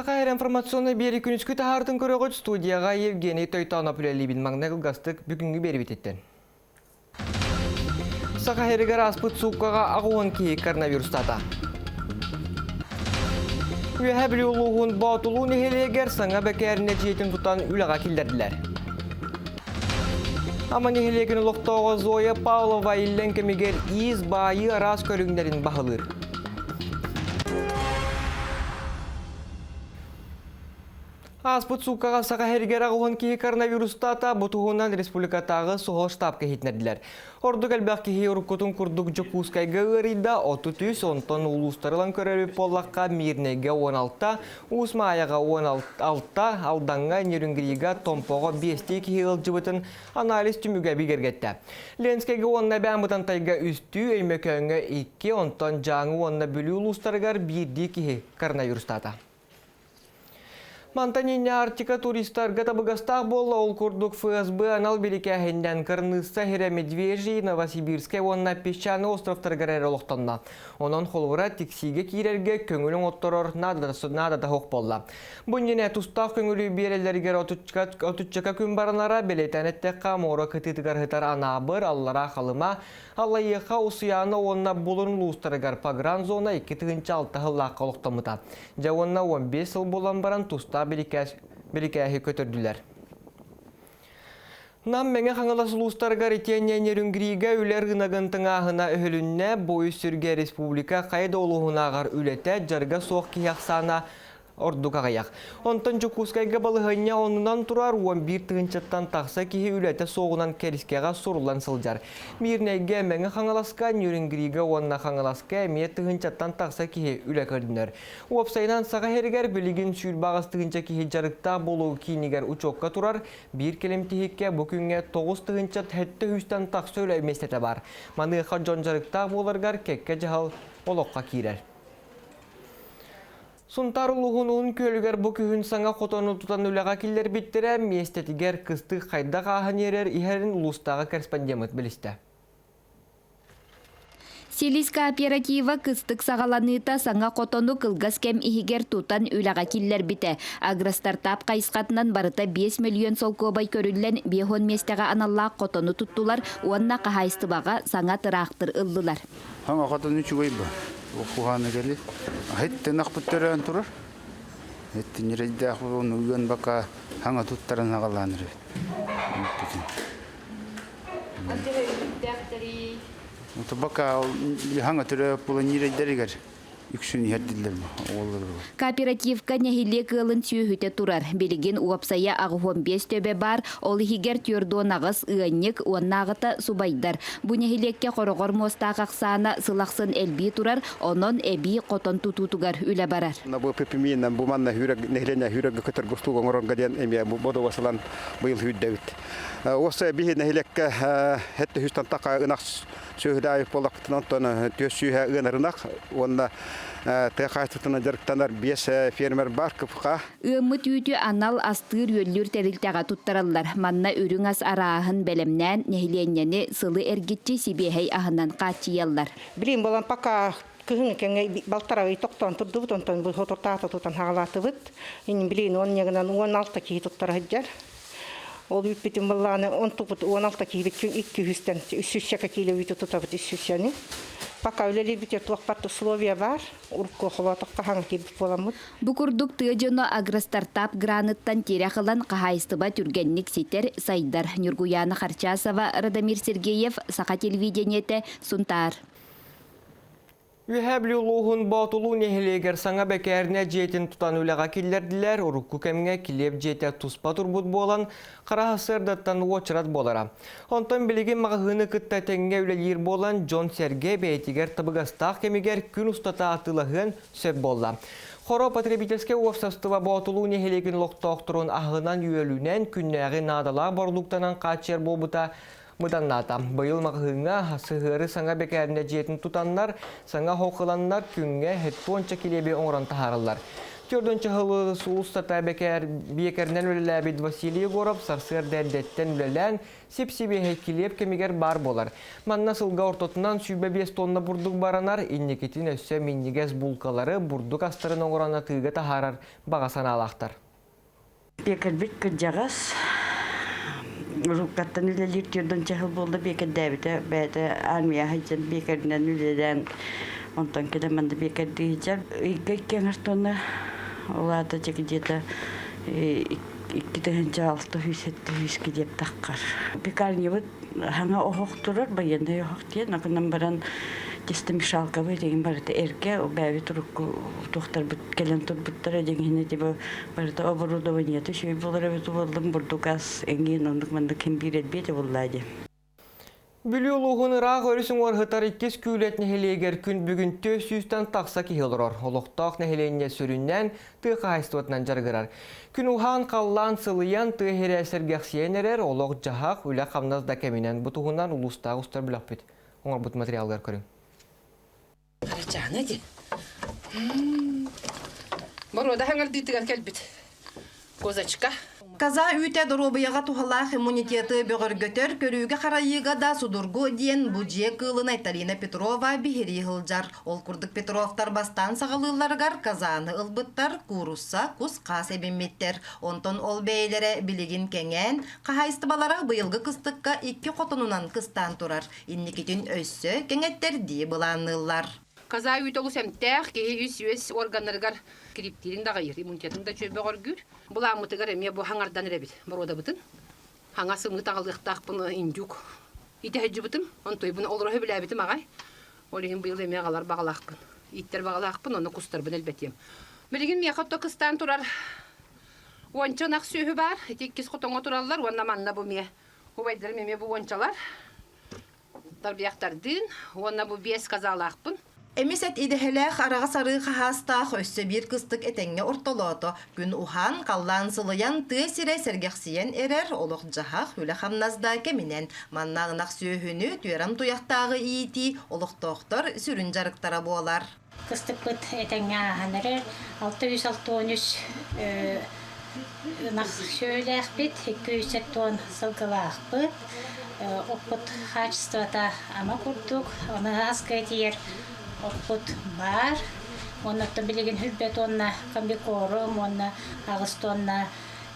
Саха Сирэ информационнай биэри күнүскү таһаартын көрөҕүт студияҕа Евгений Тойтонов үлэлиибин маҥнай кылгастык бүгүҥҥү биэрибититтэн. Саха Сиригэр ааспыт сууккаҕа 80 киһи коронавирустаата. Үөһээ Бүлүү улууһун Боотулуу нэһилиэгэр саҥа бэкээринэ дьиэтин тутан үлэҕэ киллэрдилэр. Амма нэһилиэгин олохтооҕо Зоя Павлова иллэҥ кэмигэр иис баайыы араас көрүҥнэрин баһылыыр. Ааспыт сууккаҕа Саха сиригэр 80 киһи коронавирустаата, бу туһунан республикатааҕы суһал штабка иһитиннэрдилэр. Ордук элбэх киһи уруккутун курдук Дьокуускайга ыарыйда, 33, онтон улуустары ылан көрөрү буоллахха Мирнэйгэ 16, Уус Маайаҕа 16, Алдаҥҥа, Нерюнгрига, Томпоҕо биэстии киһи ыалдьыбытын анализ түмүгэ бигэргэттэ. Ленскэйгэ уонна Эбээн Бытантайга үстүү, Өймөкөөҥҥө икки, онтон Дьааҥы уонна Бүлүү улуустарыгар биирдии киһи коронавирустаата. Мантан инньэ Арктика туристарга табыгастаах буолла, ол курдук ФСБ анал бирикээһиннэн кырныысса сирэ Медвежий, Новосибирскай уонна Песчаный островтарыгар эрэ олохтонно. Онон холобура Тиксиигэ киирэргэ көҥүл оҥотторор наадата суох буолла. Бу иннинэ тустаах көҥүлү биэрэллэригэр отуччака күн баранара, бэлиэтээн эттэххэ, муора кытыытыгар сытар Анаабыр, Аллараа Халыма, Аллайыаха, Усуйаана уонна Булун улуустарыгар погранзона 2006 сыллаахха олохтоммута. Дьэ уонна 15 сыл буолан баран тустаах бирикээһи көтөрдүлэр. Нам Мэҥэ Хаҥалас улуустарыгар итиэннэ Нерюнгрига үлэ рыногын тыҥааһына өһүлүннэ. Бу үс сиргэ республика хайа да улууһунааҕар үлэтэ, дьарыга суох киһи ахсаана ордук аҕыйах. Онтон Дьокуускайга балаһыанньа оннунан турар 11 тыһыынчаттан тахса киһи үлэтэ суоҕунан кэрискэҕэ суруллан сылдьар. Миирнэйгэ, Мэҥэ Хаҥаласка, Нерюнгрига уонна Хаҥаласка эмиэ тыһыынчаттан тахса киһи үлэ көрдөнөр. Уопсайынан Саха сиригэр билигин 28 тыһыынча киһи дьарыктаах буолуу киинигэр учуокка турар. Биир кэлим тиһиккэ бу күҥҥэ 9 тыһыынча 700-тэн тахса үлэ миэстэтэ баар. Маныаха дьон дьарыктаах буоларыгар кэккэ дьаһал олоххо киирэр. Сунтаар улууһун Уһун Күөлүгэр бу күһүн саҥа хотону тутан үлэҕэ киллэрбиттэрэ, миэстэтигэр кыстык хайдах ааһан иэрэр иһэрин улуустааҕы корреспондеммыт билистэ. Силис кооператива кыстык саҕаланыыта саҥа хотону кылгас кэм иһигэр тутан үлэҕэ киллэрбитэ. Агростартап хайысхатынан барыта 5 мөлүйүөн солкуобай көрүллэн 50 миэстэҕэ аналлаах хотону туттулар уонна хаһаайыстыбаҕа саҥа тыраахтыр ыллылар. Хаҥа хотон үчүгэй бу. Куһааны кэли. Хиттен ахпыт төрөөн турар. Хиттен ньирэйдээх ону ыан бака хаҥа туттаран аҕалаан эрэ. Бака хаҥа төрөөп була ньирэйдэригэр үксүн иһэрдиллэр оҕолору. Кооперативка нэһилиэк ыалын сүөһүтэ турар. Билигин уопсайа 85 төбө баар, ол иһигэр 48 ыанньык, уоннааҕыта субайдар. Бу нэһилиэккэ хороҕор муостаах ахсаана сыл ахсын элбии турар, онон эбии хотон тутуутугар үлэ барар. Бу пепимиинэн бу манна нэһилиэнньэ хүүрэггэ көтөр густууга оҥорорго диэн эмиэ бодуга сылан быйыл хүүрдэбит. Уопсайа биһи нэһилиэккэ хэттэ хүүстэн тақа ынах сүөһүлээх буоллахпытына онтон түөс сүүһэ ыанар ынах уонна тыа хаһаайыстыбатынан дьарыктанар биэс фермер бар КПК. Ыаммыт үүтү анал астыыр-үөллүүр тэрилтэҕэ туттараллар. Манна үрүҥ ас арааһын бэлэмнээн, нэһилиэнньэни сылы эргиччи сибиэһэй аһынан хааччыйаллар. Билим буолан пока кыһыҥҥы кэмҥэ балтараа ый тохтоон турдубут, онтон бу соторутааҕыта тутан хаалаатыбыт. Иннин билигин уон ньыгынан 16 киһи туттара сылдьар. Ол үүппүтүн былааны онтупут 16 киһибит күн 200-тэн 300 киилэ үүтү тутабыт 300-ни. Пока үлэлиирбитигэр туох барыта условия баар. Урукку холоотоххо хаҥа киирбит буоламмыт. Бу курдук тыа дьоно агростартап граныттан тирэх ылан хаһаайыстыба түргэнник ситэр, сайдар. Ньургуйаана Харчасова, Радомир Сергеев, Саха телевидениетэ, Сунтаар. Үөһээ Бүлүү улууһун Боотулуу нэһилиэгэр саҥа бэкээринэ дьиэтин тутан үлэҕэ киллэрдилэр. Урукку кэмҥэ килиэп дьиэтэ туспа турбут буолан, хара сарсыардаттан уочарат буолара. Онтон билигин маҕаһыыны кытта тэҥҥэ үлэлиир буолан, дьон-сэргэ бэйэтигэр табыгастаах кэмигэр күн устата атыылаһыан сөп буолла. Хоро потребительскай уопсастыба Боотулуу нэһилиэгин олохтоохторун аһынан-үөлүнэн күннээҕи наадалаах бородууктанан хааччыйар буолбута Мыданнаата. Быйыл маҕаһыыҥҥа сыһыары саҥа бэкээринэ дьиэтин тутаннар, саҥа оһох ыланнар күҥҥэ хеттуонча килиэби оҥорон таһаараллар. Төрдөн чаһылы устата бэкэр биэкэринэн үлэлээбит Василий Егоров сарсыарда эрдэттэн үлэлээн, сип-сибиэһэй килиэп кэмигэр баар буолар. Манна сылга ортотунан 105 тонна бурдук баранар, инникитин өссө минньигэс булкалары, бурдук астарын оҥорон атыыга таһаарар баҕа санаалаахтар. Биэкэрбит кырдьаҕас уруккаттан үлэлиир түөрдүн чаһыл буолла биэкэрдээбитэ бэйэтэ армия сылдьан биэкэринэн үлэлээн онтон кэлэн манна биэкэрдии сылдьар ыйга икки аҥар тонна ол аата дьэ где-то 2607 килиэп таххар пекарнябыт Хаҥа оһох турар, байыаннай оһох диэн, окунан баран тестомешалкабыт дегин барыта эргэ, бэйэбит урукку туохтарбыт кэлэн турбуттара дегиһини типа барыта оборудованиета үчүгэй буолар эбит буоллум бурдук ас эҥин оннук маннык ким биир элбиэтэ буллаа диэн. Бүлүү улууһун ыраах өрүс уҥуор сытар иккис Күүлэт нэһилиэгэр күн бүгүн 400-тэн тахса киһи олорор. Олохтоох нэһилиэнньэ сүрүннээн тыа хаһаайыстыбатынан дьарыгырар. Күн уһаан, халлаан сылыйан, тыа иһирэ сэргэхсийэн эрэр, олох-дьаһах, үлэ-хамнас да кэминэн бу туһунан улуустааҕы устар бөлөхпүт оҥорбут материалыгар көрүҥ. Харачаана ди. Боруода хаҥардыытыгар кэлбит. Козочка. Каза үүтэ доруобуйаҕа туһалаах иммунитеты бөҕөргөтөр, көрүүгэ-харайыыга да судургу диэн бу дьиэ кыылын Айталина Петрова биһирии сылдьар. Ол курдук Петровтар бастаан саҕалыылларыгар казаны ылбыттар, куурусса, кус-хаас эбиммиттэр. Онтон ол бэйэлэрэ билигин кэҥээн, хаһаайыстыбалара быйылгы кыстыкка икки хотонунан кыстаан турар. Инникитин өссө кэҥэттэрдии былаанныыллар. Каза үүтэ олус эмтээх, киһи үс-үөс органнарыгар кириптиирин даҕайыр, иммунитетын да үчүгэй бөҕөргүүр. Былааммытыгар эмиэ бу хаҥардан эрэбит боруодабытын. Хаҥа сымыыт аҕалыахтаахпын индюк итэһэдьибытым, онтуйбун олоро сөбүлээбитим аҕай. Ол иһин быйыл эмиэ аҕалар баҕалаахпын. Ииттэр баҕалаахпын, онно кустарбын элбэтиэм. Билигин миэхэ отто кыстаан турар уонча ынах сүөһү баар. Ити иккис хотоҥҥо тураллар уонна манна бу эмиэ убайдарым эмиэ бу уончалар. Тарбыйахтардыын уонна бу биэс казалаахпын. Эмис эт идэһэлээх араҕас арыы хаһаастаах өссө биир кыстык этэҥҥэ ортолоото. Күн уһаан, халлаан сылыйан, тыа сирэ сэргэхсийэн эрэр, олох-дьаһах, үлэ-хамнас да кэминэн. Манна ынах сүөһүнү, түөрэм туйахтааҕы иитии олохтоохтор сүрүн дьарыктара буолар. Кыстыкпыт этэҥҥэ ааһан эрэр. 663 ынах сүөһүлээхпит, 270 сылгылаахпыт. Оппут хаачыстыбата ама курдук, ону аска тиийэр оппут баар. Уонна оттон билигин хүрбэт уонна комбикорум уонна аҕыс тонна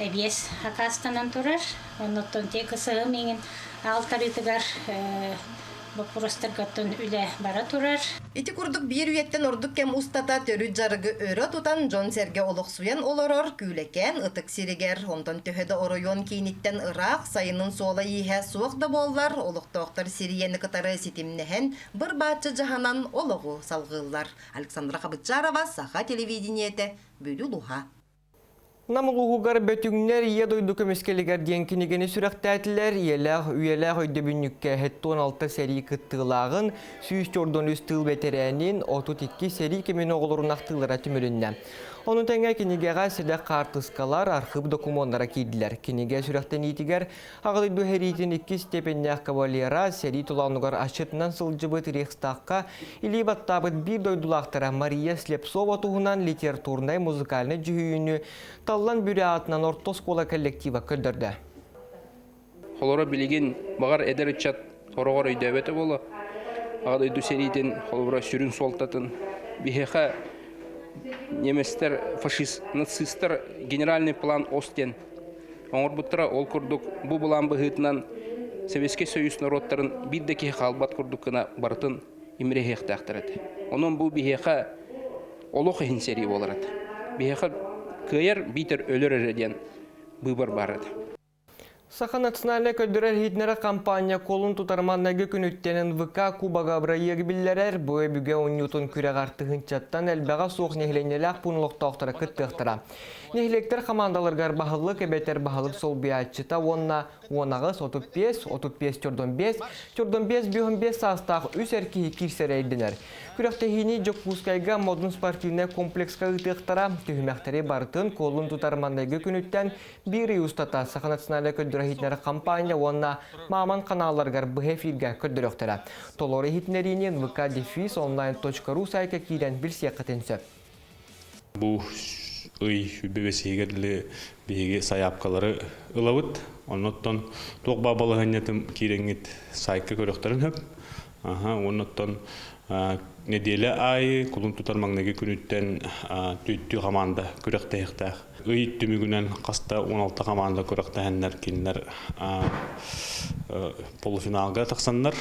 эбиэс акаастанан турар. Оннуттан тиэ кысыһым иҥин аҕалтарыытыгар боппуруостарга оттон үлэ бара турар. Ити курдук биир үйэттэн ордук кэм устата төрүт дьарыгы өрө тутан дьон-сэргэ олохсуйан олорор Күүлэкээн ытык сиригэр, онтон төһө да оройуон кииниттэн ыраах, сайынын суола-ииһэ суох да буоллар, олохтоохтор сирийэни кытары ситимнэһэн, быр-бааччы дьаһанан олоҕу салҕыыллар. Александра Хабытчарова, Саха телевидениетэ, Бүлүү улууһа. Нам улууһугар Бөтүҥнэр Ийэ дойду көмүскэлигэр диэн кинигэни сүрэхтээтилэр. Ийэлээх үйэлээх өйдөбүнньүккэ 76 сэрии кыттыылааҕын, 143 тыыл бэтэрээнин, 32 сэрии кэмин оҕолорун ахтыылара түмүлүннэ. Ону тэҥэ кинигэҕэ сэдэх хаартыскалар, архыып докумуоннара киирдилэр. Кинигэ сүрэхтэниитигэр Аҕа дойду сэриитин иккис степеннээх кавалера, сэрии толоонугар асчытынан сылдьыбыт Рейхстагка илии баттаабыт биир дойдулаахтара Мария Слепцова туһунан литературнай музыкальнай дьүһүйүүнү Таллан Бүрэ аатынан орто оскуола коллектива көрдөрдө. Холоро билигин баҕар эдэр ыччат хороҕор өйдөөбөтө буолуо. Аҕа дойду сэриитин холобура сүрүн суолтатын биһиэхэ немецтэр фашист нацистар генеральный план ОС диэн оҥорбуттара. Ол курдук бу былаан быһыытынан Советский Союз норуоттарын биир да киһи хаалбат курдук гына барытын имирэһиэхтээхтэр этэ. Онон бу биһиэхэ олох иһин сэрии буолар этэ. Биһиэхэ кыайар биитэр өлөр эрэ диэн быыбар баар этэ. Саха национальнай көрдөрөр иһитиннэрэр компания куолун тутар маҥнайгы күнүттэн НВК Кубога бырайыагы биллэрэр. Бу өбүгэ оонньуутун күрэҕэр тыһыынчаттан элбэҕэ суох нэһилиэнньэлээх пуун олохтоохторо кыттыахтара. Нэһилиэктэр хамаандаларыгар баһылык эбэтэр баһылык солбуйааччыта уонна 18, 35, 35 чордон 5, чордон 5 5 саастаах үс эр киһи киирсэрэ ирдэнэр. Күрэхтэһиини Дьокуускайга Модун спортивнай комплекска ыытыахтара. Түһүмэхтэри барытын куолун тутар маҥнайгы күнүттэн биир ый устата Саха национальнай көрдөрөр иһитиннэрэр компания уонна Мааман каналларыгар быһа эфиргэ көрдөрүөхтэрэ. Толору иһитиннэриини nvk-онлайн.ru сайтка киирэн билсиэххитин сөп. Бу Ый 25-игэр биһиги сайаапкалары ылабыт. Оннуттан туох баа балаһыанньатын киирэҥҥит сайтка көрүөхтэрин сөп. Оннуттан неделя аайы кулун тутар маҥнайгы күнүттэн түөттүү хамаанда күрэхтэһиэхтээх. Ый түмүгүнэн хаста 16 хамаанда күрэхтэһэннэр кинилэр полуфиналга тахсаннар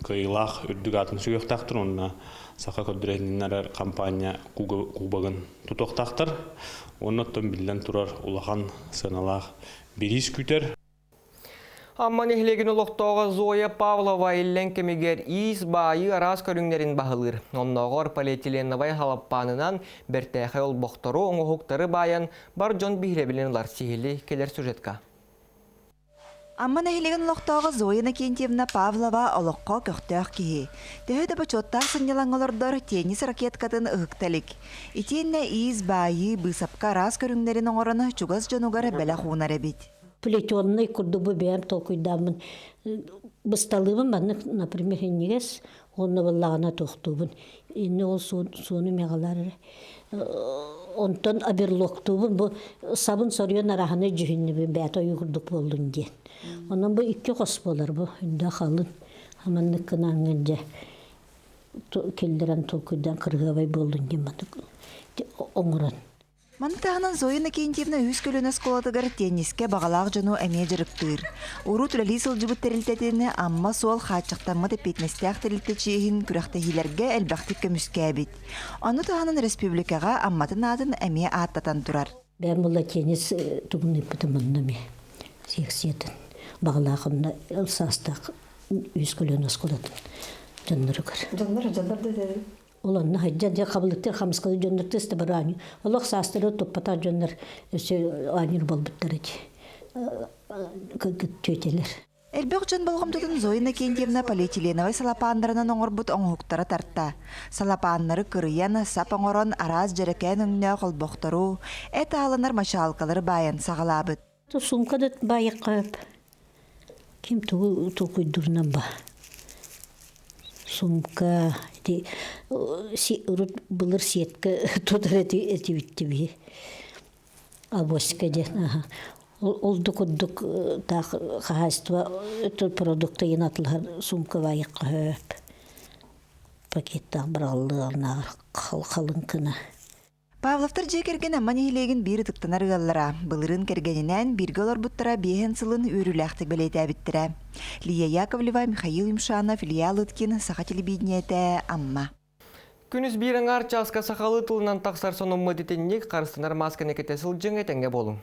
кыайыылаах үрдүк аатын сүгүөхтээхтэр уонна саха көрдөрүһүннэрэр компания кубогын тутуохтаахтар. Уонна оттон биллэн турар улахан сыаналаах бириис күүтэр. Амма нэһилиэгин олохтооҕо Зоя Павлова иллэҥ кэмигэр иис баайыы араас көрүҥнэрин баһылыыр. Оннооҕор полиэтиленовай халаппаанынан бэртээхэй олбохтору, оҥоһуктары баайан бар дьон биһирэбилин ылар сиһили кэлэр сюжетка. Амма нэһилиэгин олохтооҕо Зоя Иннокентьевна Павлова олоххо көхтөөх киһи. Төһө да бочуоттаах сынньалаҥҥа олордор, теннис ракеткатын ыһыкта илик. Итиэннэ иис, баайыы, быысапка араас көрүҥнэрин оҥорон чугас дьонугар бэлэх уунар эбит. Плетенный курдук бу бэйэм толкуйдааммын бысталыыбын маннык, например, инньигэс уонна буоллаҕына туохтуубун. Инни ол суону меҕалар эрэ. Онтон оверлоктуубун бу сабын соруйан араһаны дьүһүннүбүн бэйэтэ ойуу курдук буоллун диэн. Онон бу икки хос буолар бу үндэ халын хаманнык гынаҥҥын дьэ киллэрэн толкуйдаан кыргыабай буоллун диэн маннык оҥорон. Маны таһынан Зоя Иннокентьевна үһүс көлүөнэ оскуолатыгар теннискэ баҕалаах дьону эмиэ дьарыктыыр. Урут үлэлии сылдьыбыт тэрилтэтин Амма суол хааччахтаммыт эппиэтинэстээх тэрилтэ чиэһин күрэхтэһиилэргэ элбэхтик көмүскээбит. Ону таһынан республикаҕа Амматын аатын эмиэ ааттатан турар. Бэйэм була теннис тугун ыыппытым онно эмиэ секциятын баҕалаах онно саастаах үһүс көлүөнэ оскуолатын дьонноругар. Дьоннор дьоннор да Ол онно сылдьан дьэ хабылыктыыр хамыскалыыр дьоннор тыс да бары оонньуу. Олох саастары туппатах дьоннор өссө оонньуур буолбуттар ити түөтэлэр. Элбэх дьон болҕомтотун Зоя Иннокентьевна полиэтиленовай салапааннарынан оҥорбут оҥоһуктара тарта. Салапааннары кырыйан, сап оҥорон, араас дьэрэкээн өҥнөөх олбохтору, эт аалынар мачаалкалары баайан саҕалаабыт. Сумка да баайыахха сөп. Ким тугу толкуйдуурунан ба. Сумка ити урут былыр сетка тутар этибиттиби. Авоська диэн аха. Ол да курдук таах хаһаайыстыба продукта иин атылаһар сумка баайыахха сөп. Пакеттаах быраҕыллыаҕынааҕар халыҥкына. Павловтар дьиэ кэргэн Амма нэһилиэгин биир ытыктанар ыаллара. Былырыын кэргэнинээн бииргэ олорбуттара биэһэн сылын үөрүүлээхтик бэлиэтээбиттэрэ. Лия Яковлева, Михаил Юмшанов, Илья Лыткин, Саха телевидениетэ, Амма. Күнүс биир аҥаар чааска сахалыы тылынан тахсар сонуммут итинник харыстанар маасканы кэтэ сылдьыҥ этэҥҥэ буолуҥ.